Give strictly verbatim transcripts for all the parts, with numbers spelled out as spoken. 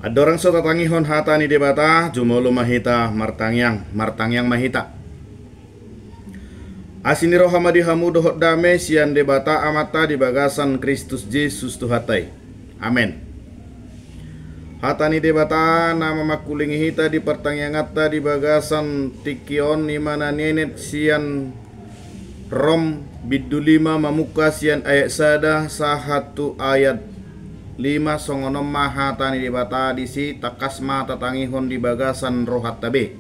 Andorang so tatangihon hata ni Debata, jumolo ma hita martangiang, martangiang ma hita. Asi ni roha ma di hamu dohot dame sian Debata Amanta di bagasan Kristus Jesus Tuhanta i. Amen. Hata ni Debata na mamangkulingi hita di partangianganta di bagasan tingki on i ma na nienet sian Rom bindu lima mamungka sian ayat sada sahat tu ayat lima. Songon on ma hata ni Debata disi, tangkas ma tatangihon di bagasan rohanta be.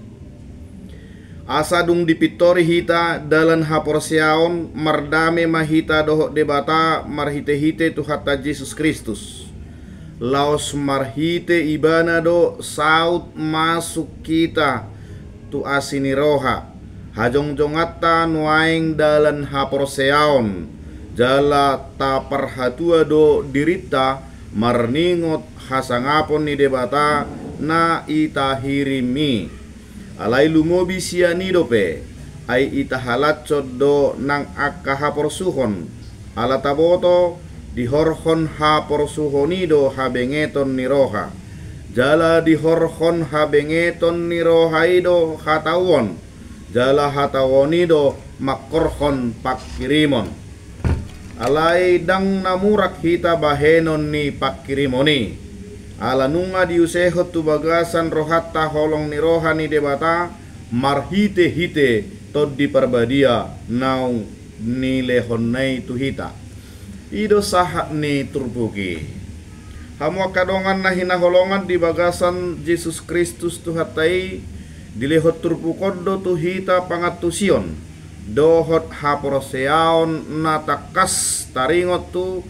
Asa dung dipintori hita dalan haporseaon, mardame ma hita dohot Debata marhitehite Tuhanta Jesus Kristus. Laos marhite Ibana do saut masuk hita tu asi ni roha hajongjonganta nuaeng dalan haporseaon, jala taparhatua do dirinta marningot hasangapon ni Debata na itahirim i. Alai lumobi sian i dope, ai itahalashon do nang angka haporsuhon, ala taboto dihorhon haporsuhon i do habengeton ni roha, jala dihorhon habengeton ni roha i do hatauon, jala hatauon i do mangkorhon pangkirimon. Alai ndang na murak hita bahenon ni pangkirimon i, ala nunga diusehon tu bagasan rohanta holong ni roha ni Debata marhitehite Tondi Parbadia naung nilehonna i tu hita. I do sahat ni turpuk i. Hamu angka dongan na hinaholongan di bagasan Jesus Kristus Tuhanta i, dilehon turpuk on do tu hita pangantusion dohot haporseaon na tangkas taringot tu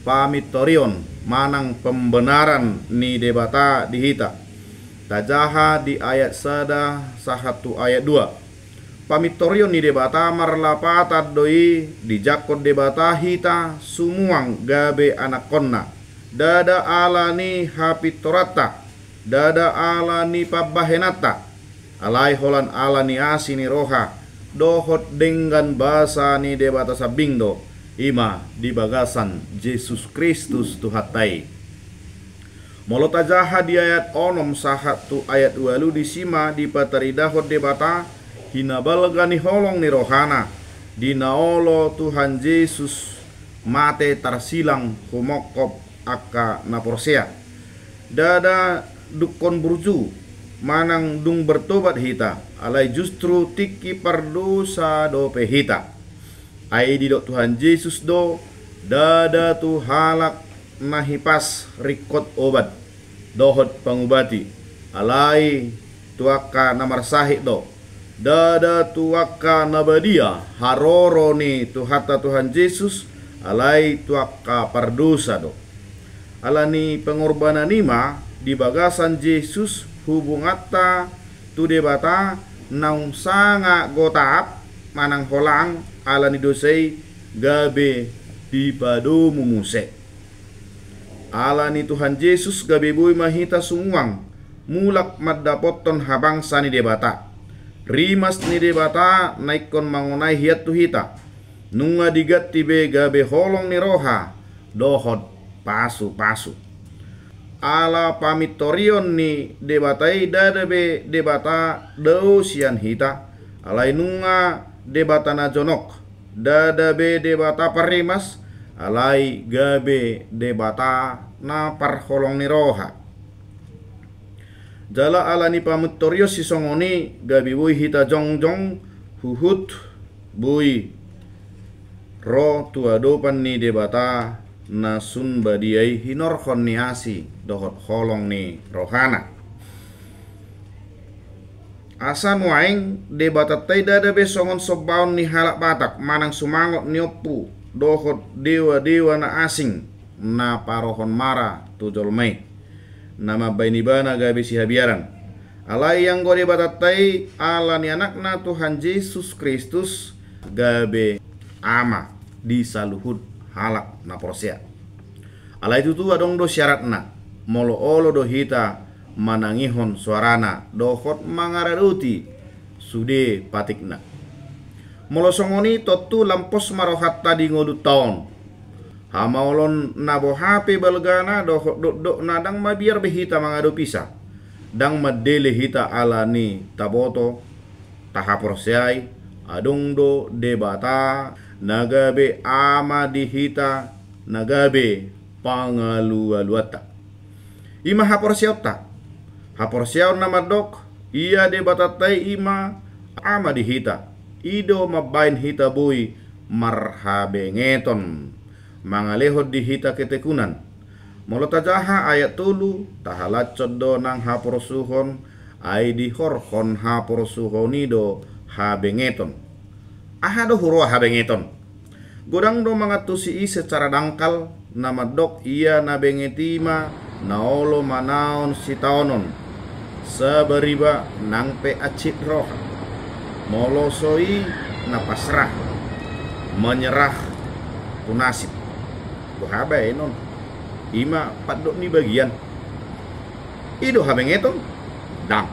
pamintorion manang pembenaran ni Debata di hita. Tajaha di ayat sada sahat tu ayat dua. Pamintorion ni Debata marlapatan do i, dijangkon Debata hita sumuang gabe anakkonna, ndada ala ni hapintoranta, ndada ala ni pambahenanta, alai holan ala ni asi ni roha dohot denggan basa ni Debata sambing do, i ma di bagasan Jesus Kristus Tuhanta i. Molo tajaha di ayat onom sahat tu ayat ualu, disi ma dipataridahon Debata hinabalga ni holong ni rohana, di na olo Tuhan Jesus mate tarsilang humongkop angka na porsea. Ndada dungkon burju manang dung bertobat hita, alai justru tingki pardosa dope hita. Ai didok Tuhan Jesus do, ndada tu halak na hipas ringkot obat dohot pangubati, alai tu angka na marsahit do. Ndada tu angka na badia haroro ni Tuhanta Tuhan Jesus, alai tu angka pardosa do. Ala ni pengorbanan i ma di bagasan Jesus hubunganta tu Debata naung sanga gotap manang holang ala ni dosa i gabe dipadomu muse. Ala ni Tuhan Jesus gabe boi ma hita sumuang mulak mandapothon habangsa ni Debata. Rimas ni Debata na ingkon mangonai hian tu hita, nunga diganti be gabe holong ni roha dohot pasupasu. Ala pamintorion ni Debata i ndada be Debata dao sian hita, alai nunga Debata na jonok, ndada be Debata parrimas, alai gabe Debata na parholong ni roha. Jala ala ni pamintorion sisongon i gabe boi hita jongjong huhut boi ro tu adopan ni Debata na sun badia i hinorhon ni asi dohot holong ni rohana. Asa nuaeng Debatanta i ndada be songon sombaon ni halak Batak manang sumangot ni ompu dohot dewadewa na asing na parohon mara tu jolma i na mambaen ibana gabe sihabiaran. Alai anggo Debatanta i ala ni Anakna Tuhan Jesus Kristus gabe Ama di saluhut halak na porsea. Alai tutu adong do syaratna, molo olo do hita manangihon soarana dohot mangaradoti sude patikna. Molo songon i tontu lam pos ma rohanta di ngolunta on. Hamaolon na boha pe balgana dohot dokdokna ndang mabiar be hita mangadopisa. Ndang mandele hita ala ni taboto, tahaporseai, adong do Debata na gabe Ama di hita, na gabe pangalualuanta. I ma haporseaonta. Haporseaon na mandok, ia Debatanta i ma Ama di hita. I do mambahen hita boi marhabengeton, mangalehon di hita ketekunan. Molo tajaha ayat tolu, tahalashon do nang haporsuhon, ai dihorhon haporsuhon i do habengeton. Aha do huroha habengeton? Godang do mangantusi i secara dangkal, na mandok ia na benget i ma na olo manaon sitaonon, sabar iba nang pe hansit roha. Molo so i na pasrah, menyerah tu nasib. Boha baenon? I ma pandok ni bagian. I do habengeton? Ndang.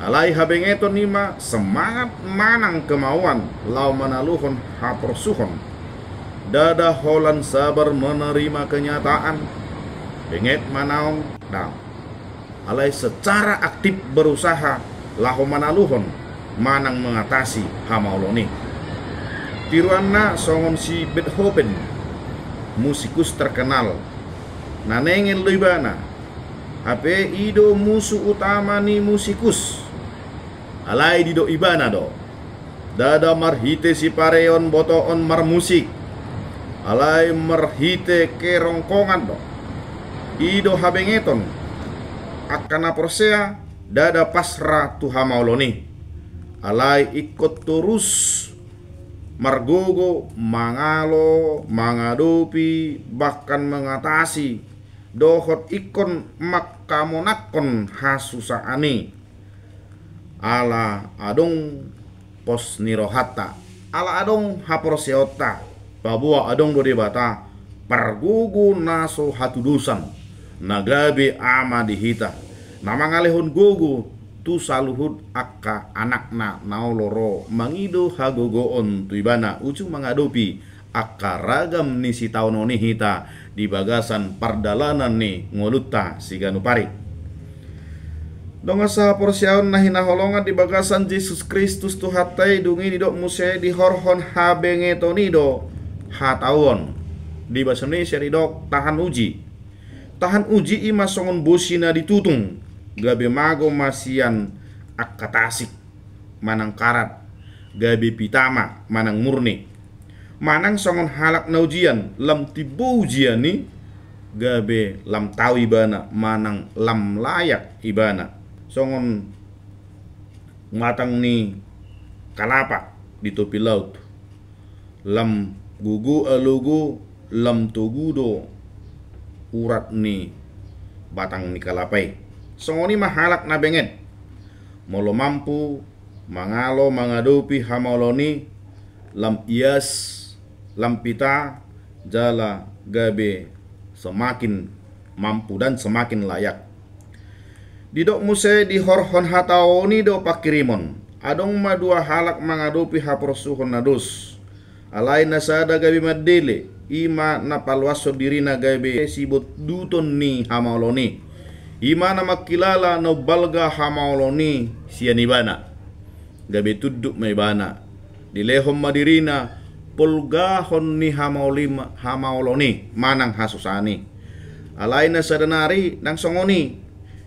Alai habengeton i ma semangat manang kemauan laho manaluhon haporsuhon. Ndada holan sabar menerima kenyataan. Benget manaon? Ndang. Alai secara aktif berusaha laho manaluhon manang mengatasi hamaolon i. Tiruanna songon si Beethoven, musikus terkenal. Na nengel do ibana. Hape i do musu utama ni musikus. Alai didok ibana do, ndada marhite sipareon botoon marmusik, alai marhite kerongkongan do. I do habengeton. Angka na porsea ndada pasrah tu hamaolon i. Alai ingkon torus margogo, mangalo, mangadopi, bahkan mengatasi, dohot ingkon mangkamonangkon hasusaan i. Ala adong pos ni rohanta, ala adong haporseaonta, paboa adong do Debata, pargogo na so hatudosan, na gabe Ama di hita, na mangalehon gogo tu saluhut angka anakna na olo ro mangido hagogoon tu ibana ujung mangadopi angka ragam ni sitaonon i hita di bagasan pardalanan ni ngolunta siganup ari. Dongan sahaporseaon na hinaholongan di bagasan Jesus Kristus Tuhanta i, dung i didok muse dihorhon habengeton i do hataon. Di bahasa Indonesia didok tahan uji. Tahan uji i ma songon bosi na ditutung, gabe mago ma sian angka tasik manang karat, gabe pita ma manang murni. Manang songon halak na ujian, lam timbo ujian i, gabe lam tau ibana manang lam layak ibana. Songon batang ni kalapa di topi laut. Lam gogo alogo, lam togu do urat ni batang ni kalapa i. Songon i ma halak na benget. Molo mampu mangalo mangadopi hamaolon i, lam ias, lam pita, jala gabe semakin mampu dan semakin layak. Didok muse dihorhon hataon i do pangkirimon. Adong ma dua halak mangadopi haporsuhon na dos. Alai na sada gabe mandele, i ma na paloashon dirina gabe sibonduton ni hamaolon i. I ma na mangkilala na umbalga hamaolon i sian ibana. Gabe tunduk ma ibana. Dilehon ma dirina polgahon ni hamaolima-, hamaolon i manang hasusaan i. Alai na sada nari ndang songon i.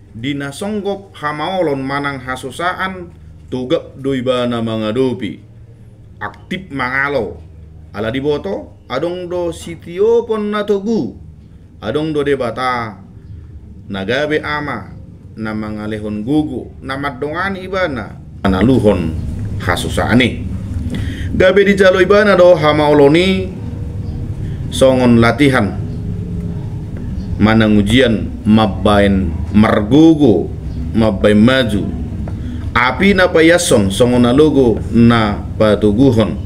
Di na songgop hamaolon manang hasusaan, togap do ibana mangadopi. Aktif mangalo. Ala diboto, adong do sitiopon na togu. Adong do Debata na gabe Ama, na mangalehon gogo, na mandongani ibana manaluhon hasusaan i. Gabe dijalo ibana do hamaolon i songon latihan manang ujian mambaen margogo, mambaen maju. Api na paiashon songon alogo na patoguhon.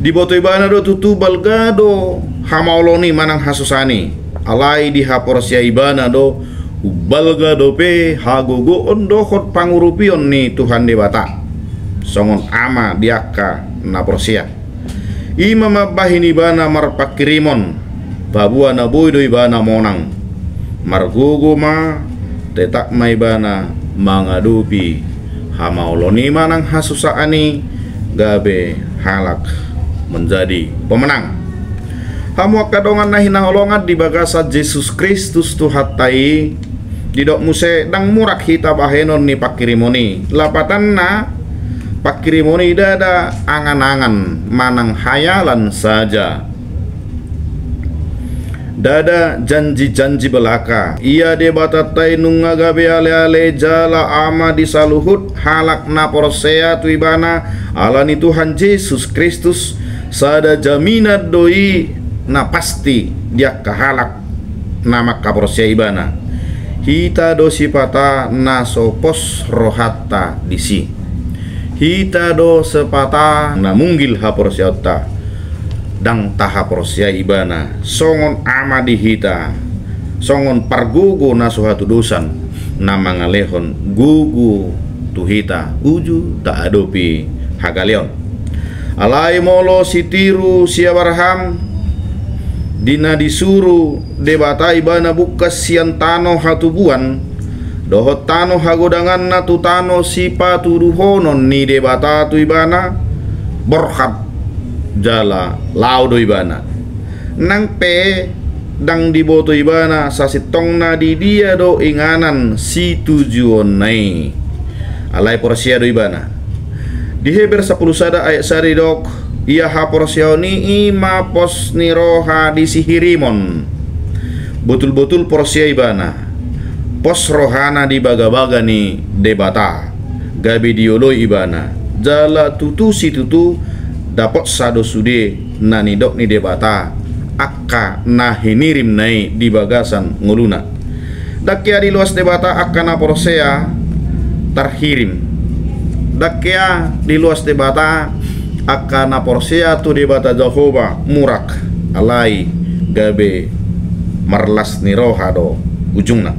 Diboto ibana do tutu balga do hamaolon i manang hasusaan i. Alai dihaporseai ibana do umbalga dope hagogoon dohot pangurupion ni Tuhan Debata songon Ama di angka na porsea. I ma mambahen ibana marpanghirimon, paboa na boi do ibana monang. Margogo ma, tetap ma ibana mangadopi hamaolon i manang hasusaan i, gabe halak menjadi pemenang. Hamu angka dongan na hinaholongan di bagasan Jesus Kristus Tuhanta i, didok muse ndang murak hita bahenon ni panghirimon i. Lapatanna, panghirimon i ndada angan-angan manang hayalan saja. Ndada janji-janji belaka. Ia Debatanta i nunga gabe ale-ale jala ama di saluhut halak na porsea tu ibana ala ni Tuhan Jesus Kristus, sada jaminan do i na pasti di angka halak na mangkaporseai ibana. Hita do sipata na so pos rohanta disi. Hita do sipata na munggil haporseaonta. Ndang tahaporseai ibana songon ama di hita, songon pargogo na so hatudosan, na mangalehon gogo tu hita uju taadopi hagaleon. Alai molo sitiru si Abraham, di na disuru Debata ibana bungkas sian tano hatubuan dohot tano hagodanganna tu tano sipatuduhonon ni Debata tu ibana, borhat jala laho do ibana. Nang pe ndang diboto ibana sasintongna di dia do inganan situjuonna i. Alai porsea do ibana. Di Heber sampulu sada ayat sada didok, ia haporseaon i i ma pos ni roha di sihirimon. Botul-botul porsea ibana. Pos rohana di bagabaga ni Debata. Gabe dioloi ibana. Jala tutu situtu dapotsa do sude na nidok ni Debata angka na hinirimna i di bagasan ngoluna. Ndang hea diloas Debata angka na porsea tarhirim. Ndang hea diloas Debata angka na porsea tu Debata Jahowa murak, alai gabe marlas ni roha do ujungna.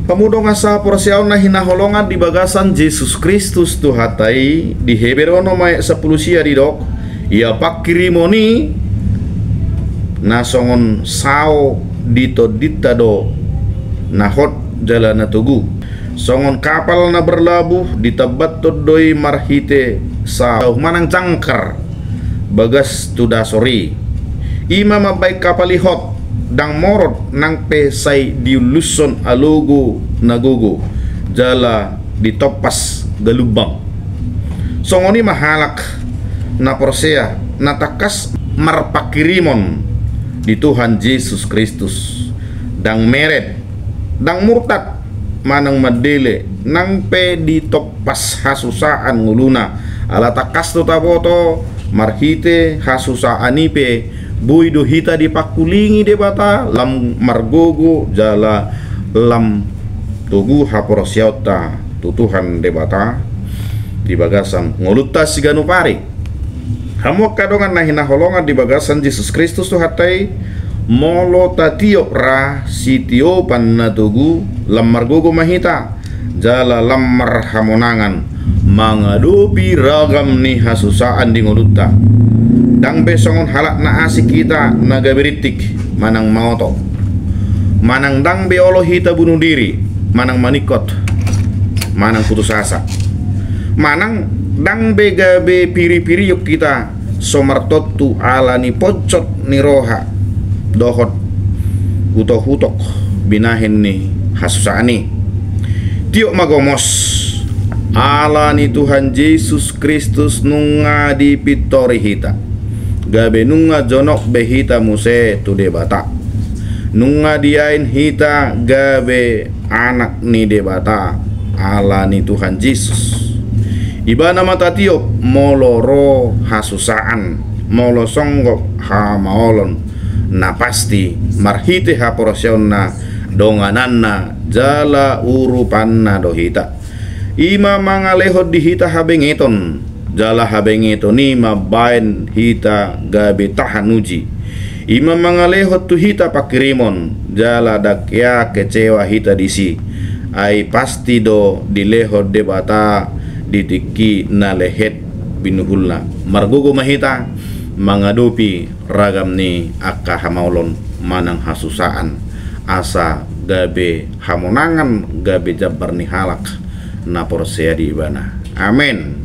Hamu dongan sahaporseaon na hinaholongan di bagasan Jesus Kristus Tuhanta i, di Heber onom ayat sampulu sia didok, ia panghirimon i na songon sao di tondinta do na hot jala na togu. Songon kapal na berlabuh ditambathon do i marhite sao manang jangkar bagas tu dasor i. I ma mambahen kapal i hot, ndang morot nang pe sai diullushon alogo na gogo jala ditompas galumbang. Songon i ma halak na porsea na tangkas marpanghirimon di Tuhan Jesus Kristus. Ndang meret, ndang murtad, manang mandele, nang pe ditompas hasusaan ngoluna. Ala tangkas do taboto, marhite hasusaan i pe, boi do hita dipangkulingi Debata, lam margogo, jala lam togu haporseaonta tu Tuhan Debata di bagasan ngolunta siganup ari. Hamu angka dongan na hinaholongan di bagasan Jesus Kristus Tuhanta i, molo tatiop ra sitiopan na togu, lam margogo ma hita, jala lam marhamonangan mangadopi ragam ni hasusaan di ngolunta. Ndang be songon halak na asing hita na gabe rintik manang maoto, manang ndang be olo hita bunuh diri, manang maningkot, manang putus asa, manang ndang be gabe piri-pirion hita so martontu ala ni poncot ni roha dohot hutok-hutok binahen ni hasusaan i. Tiop ma gomos, ala ni Tuhan Jesus Kristus nunga dipintori hita, gabe nunga jonok be hita muse tu Debata. Nunga diain hita gabe anak ni Debata ala ni Tuhan Jesus. Ibana ma tatiop molo ro hasusaan, molo songgop hamaolon, na pasti marhite haporseaonna, dongananna jala urupanna do hita. I ma mangalehon di hita habengeton, jala habengeton i mambahen hita gabe tahan uji. I ma mangalehon tu hita panghirimon, jala ndang hea kecewa hita disi. Ai pasti do dilehon Debata di tingki na lehet binuhulna. Margogo ma hita, mangadopi ragam ni angka hamaolon manang hasusaan, asa gabe hamonangan, gabe jambar ni halak na porsea di Ibana. Amen.